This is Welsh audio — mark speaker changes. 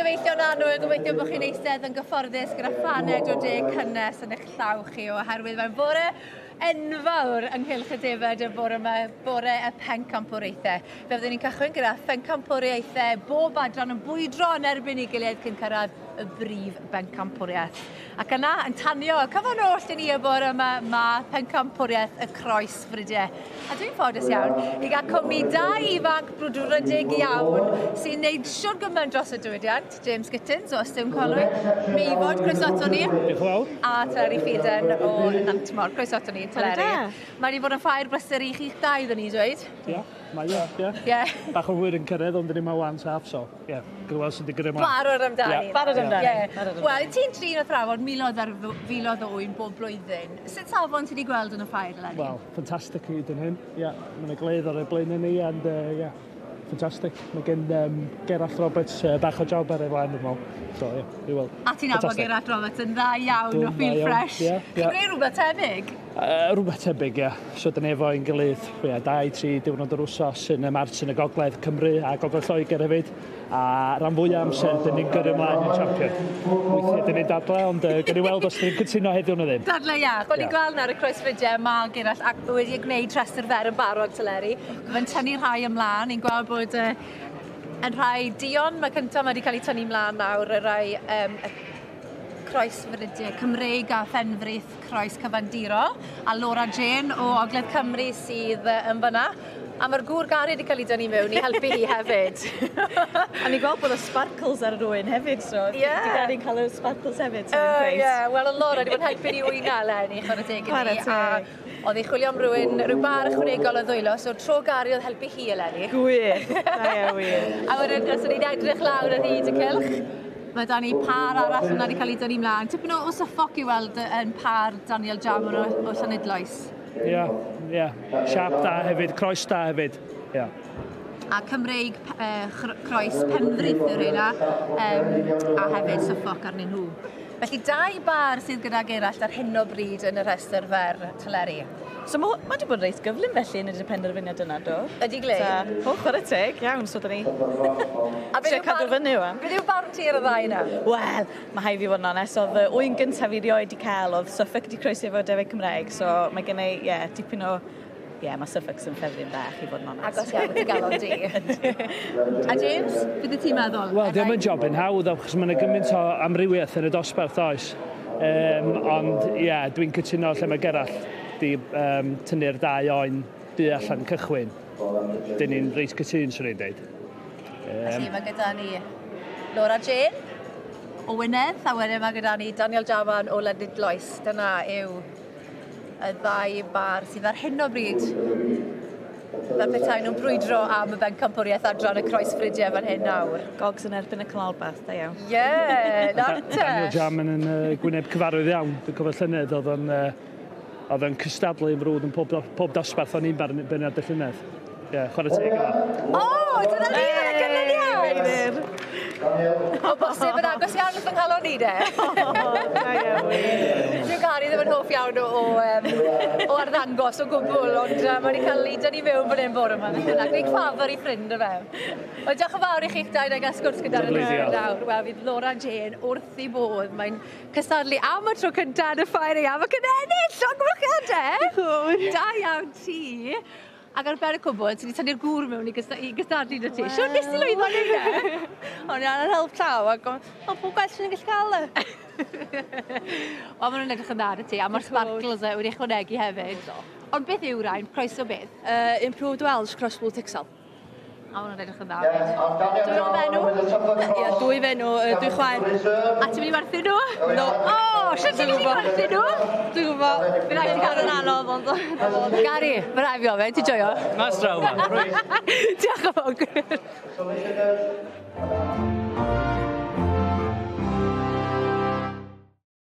Speaker 1: gyfeillion annwyl, gobeithio bod chi'n eistedd yn gyfforddus gyda phaned o de cynnes yn eich llaw chi oherwydd mae'n bore enfawr ynghylch y defaid y bore yma, bore y pencampwriaethau. Fe fyddwn ni'n cychwyn gyda phencampwriaethau bob adran yn bwydro yn erbyn ei gilydd cyn cyrraedd y brif bencampwriaeth. Ac yna, yn tanio y cyfan oll i ni y bore yma, mae pencampwriaeth y croes fridiau. A dwi'n ffodus iawn i gael cwmni dau ifanc brwdfrydig iawn sy'n neud siwr gymaint dros y diwydiant. James Gittins o Ystum Conwy, Meifod, croeso ato ni.
Speaker 2: Diolch yn fawr.
Speaker 1: A Teleri Feeden o Nantmor. Croeso ato ni, Teleri. Mae wedi bod yn ffair brysur i chi'ch dau, ddyn ni'n dweud.
Speaker 2: Ie, yeah, mae o, ie.
Speaker 1: Yeah.
Speaker 2: Bach o hwyr yn cyrraedd, ond dyn ni ma wan saff, so ie, yeah, gweld sydd wedi gyrru ymlaen.
Speaker 1: Barod amdani.
Speaker 2: Yeah.
Speaker 3: Barod amdani.
Speaker 1: Yeah. Wel, ti'n trin a thrafod miloedd ar filoedd o ŵyn bob blwyddyn. Sut safon ti wedi gweld yn y ffair eleni?
Speaker 2: Wel, ffantastig hyd yn hyn. Ie, yeah, mae'n gledd ar y blaen ni, and yeah, ffantastig. Mae gen Gerallt Roberts bach o job ar ei flaen, dwi'n meddwl. So, ie, yeah, we will.
Speaker 1: A ti'n nabod Gerallt Roberts yn dda iawn o Feel Fresh.
Speaker 2: Ie,
Speaker 1: yeah, yeah. Chi'n gwneud rhywbeth tebyg?
Speaker 2: Rhywbeth tebyg, ie. So, dyn ni efo ein gilydd, ie, 2-3 diwrnod yr wsos yn y Mart yn y Gogledd Cymru a Gogledd Lloegr hefyd. A rhan fwyaf amser, dyn ni'n gyrru ymlaen i'n champion. Weithiau dyn ni'n dadle, ond gawn ni weld os dyn ni'n cytuno heddiw neu ddim.
Speaker 1: Dadle iach. O'n i'n gweld nawr y croesfridiau ma Gerallt ac wedi gwneud rhestr fer yn barod, Teleri. Mae'n tynnu rhai ymlaen. Ni'n gweld bod yn rhai duon, mae cyntaf mae wedi cael ei tynnu ymlaen nawr, y rhai y croesfridiau Cymreig a Phenfrith Croes Cyfandirol, a Laura Jane o Ogledd Cymru sydd yn fyna. A mae'r gŵr Gary wedi cael ei dynnu mewn i helpu hi hefyd.
Speaker 3: A ni'n gweld bod y sparkles ar yr ŵyn hefyd, so
Speaker 1: yeah.
Speaker 3: Di Gary'n cael y sparkles hefyd, so yeah,
Speaker 1: great. Yeah. Wel, oedd Laura wedi bod yn helpu ni wyna eleni, chwarae teg i ni. A oedd hi'n chwilio am rhywun, rhyw bar ychwanegol o ddwylo, so tro Gary oedd helpu hi eleni.
Speaker 3: Gwych, da iawn wir.
Speaker 1: A wedyn, os o'n i'n edrych lawr ar hyd y cylch, mae da ni par arall yna wedi cael ei dynnu mlaen. Tipyn o Suffolk i weld yn par Daniel Jammer o Llanidloes.
Speaker 2: Ie, ie. Siap da hefyd, croes da hefyd. Ie.
Speaker 1: A Cymreig croes Penfrith yw'r un a hefyd Suffolk arnyn nhw. Felly dau bar sydd gyda Gerallt ar hyn o bryd yn y rhestr fer, Teleri.
Speaker 3: So mae wedi bod reit gyflym felly yn y penderfyniad yna, do?
Speaker 1: Ydy glei.
Speaker 3: O, chwarae teg, iawn, so da ni.
Speaker 1: A
Speaker 3: beth yw cadw fyny wan.
Speaker 1: Beth yw barn ti ar y ddau yna?
Speaker 3: Wel, mae rhaid fi fod yn onest, oedd y ŵyn gyntaf fi rioed wedi cael, oedd Suffolk wedi croesi efo defaid Cymraeg, so mae gen i, ie, dipyn o... Ie, mae Suffolks yn ffefryn bach i fod yn onest.
Speaker 1: Agos iawn i galon di. A James, beth wyt ti'n meddwl?
Speaker 2: Wel, diolch yn job yn hawdd, achos mae'n gymaint o amrywiaeth yn y dosbarth oes. Ond, ie, yeah, dwi'n cytuno lle mae Gerallt di tynnu'r dau oen du allan cychwyn. Dyn ni'n reit cytun, swn i'n dweud.
Speaker 1: Felly, mae gyda ni Laura Jane o Wynedd, a wedyn mae gyda ni Daniel Jaman o Llandidloes. Dyna yw y ddau bar sydd ar hyn o bryd fel petai nhw'n brwydro am y bencampwriaeth adran y croesfridiau fan hyn nawr.
Speaker 3: Gogs yn erbyn y canolbarth, da iawn.
Speaker 1: Ie, nawr te.
Speaker 2: Daniel Jarman yn gwyneb cyfarwydd iawn. Dwi'n cofio llynedd oedd o'n cystadlu yn frwd yn pob dosbarth o'n i'n beirniad y llynedd. Ie, chwarae teg iddo.
Speaker 1: O, dyna ni, mae'n ganlyniad! O bosib yn agos iawn wrth yng nghalon ni de.
Speaker 3: Da iawn.
Speaker 1: Dyw Gary ddim yn hoff iawn o arddangos o gwbl, ond mae wedi cael ei dynnu mewn fan hyn bore yma. Felly, gwneud ffafr i ffrind o fe. Wel, diolch yn fawr i chi'ch dau gael sgwrs gyda ni nawr. Wel, fydd Laura Jane wrth ei bodd. Mae'n cystadlu am y tro cyntaf yn y ffair aeaf ac yn ennill! Llongyfarchiadau! Da iawn ti. Ac ar ben y cwbl, ti wedi tynnu'r gŵr mewn i gystadlu 'da ti. Siwr nes ti lwyddo neud e?
Speaker 4: O'n i angen help llaw ac o, pwy gwell sy'n gallu cael e?
Speaker 1: O, maen nhw'n edrych yn dda ar ti, a mae'r sparkles e wedi ychwanegu hefyd. Ond beth yw rhain? Croeso beth?
Speaker 4: Improved Welsh Cross Wool Texel.
Speaker 1: A maen nhw'n edrych yn dda. Dwy o fenw?
Speaker 4: Ie, dwy fenw, dwy chwaer.
Speaker 1: A ti'n mynd i werthu nhw?
Speaker 4: No.
Speaker 1: O, siwt ti'n mynd i werthu nhw?
Speaker 4: Dwi'n gwybod.
Speaker 1: Bydd rhaid ti
Speaker 4: cael yn anodd, ond...
Speaker 1: Gary, mae rhaid fi ofyn, ti'n joio?
Speaker 5: Mas draw, man.
Speaker 1: Diolch yn fawr.